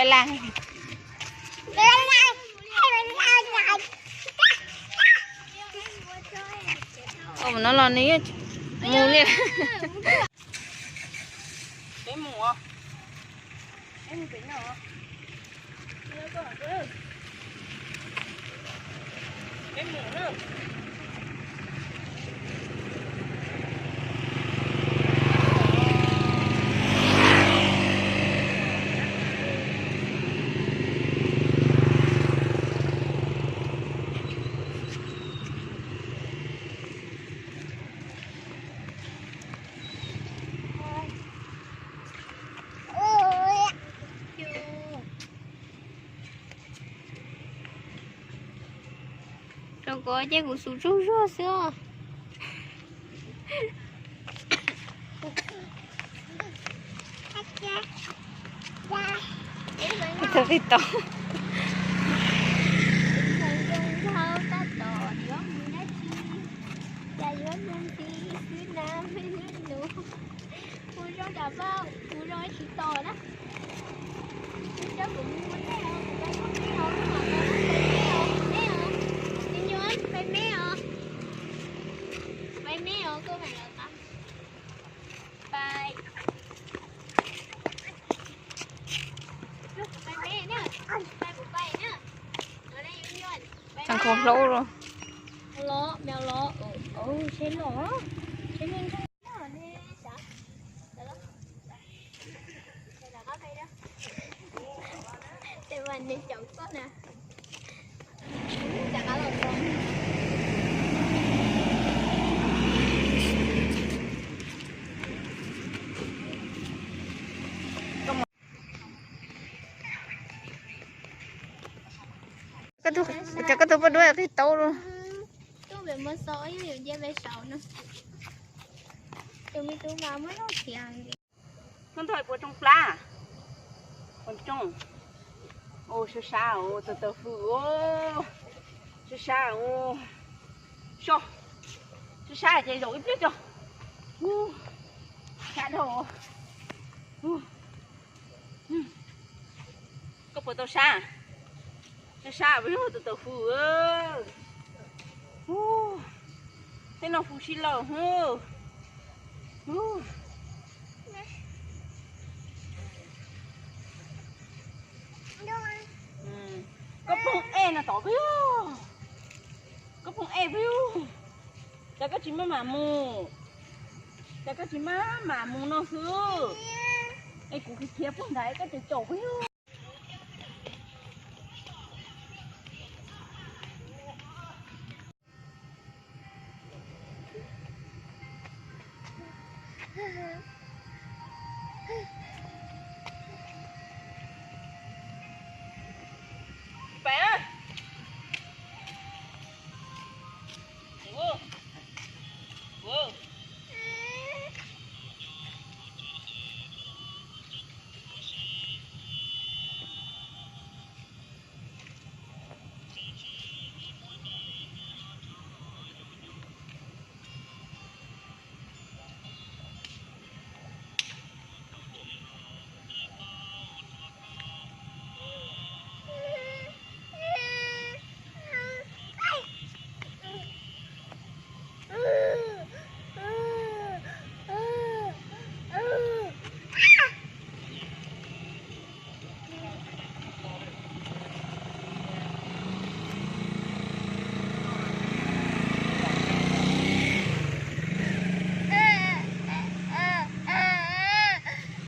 Las. Ua no los nws mus li. Rau kuv ces kuv xub tsaug zog xwb os. Tau peb tau. Kuv zoo nram vaj, kuv zoo tsis tos na. Kuv coj kuv mus ua ntej os, kuv pais ua ntej os, kuv mam pais ua ntej os, me os. Me nyuam, pais me os. Pais me os, koj mam los tau. Pais. Pais me na, pais kuv pais na. Los, me los, los, seb los, seb los. Cov koj tus poj duab qig taub lawm. Tus me tub mas xo ib yam nce pem saud no. Tus me tub mas muaj zog thiab. Hnub ntawd puas tsoo plab? Puas tsoo? Ua sab sab os, taws taws hws os. Sab sab os. So, sab sab ces zaum ib pliag tso. Ua, sab dhau. Ua, koj puas tau sab? Sab sab peb yug taws taws hws. Ua, tej no hws sib laws hwb. Ua, koj phooj ej no tod peb yug. Koj phooj ej peb yug. Cas koj tsis maj mam mus? Cas koj tsis maj mam mus no xwb? Es kuv khiav khiav puag nrad koj tseem caum peb yug.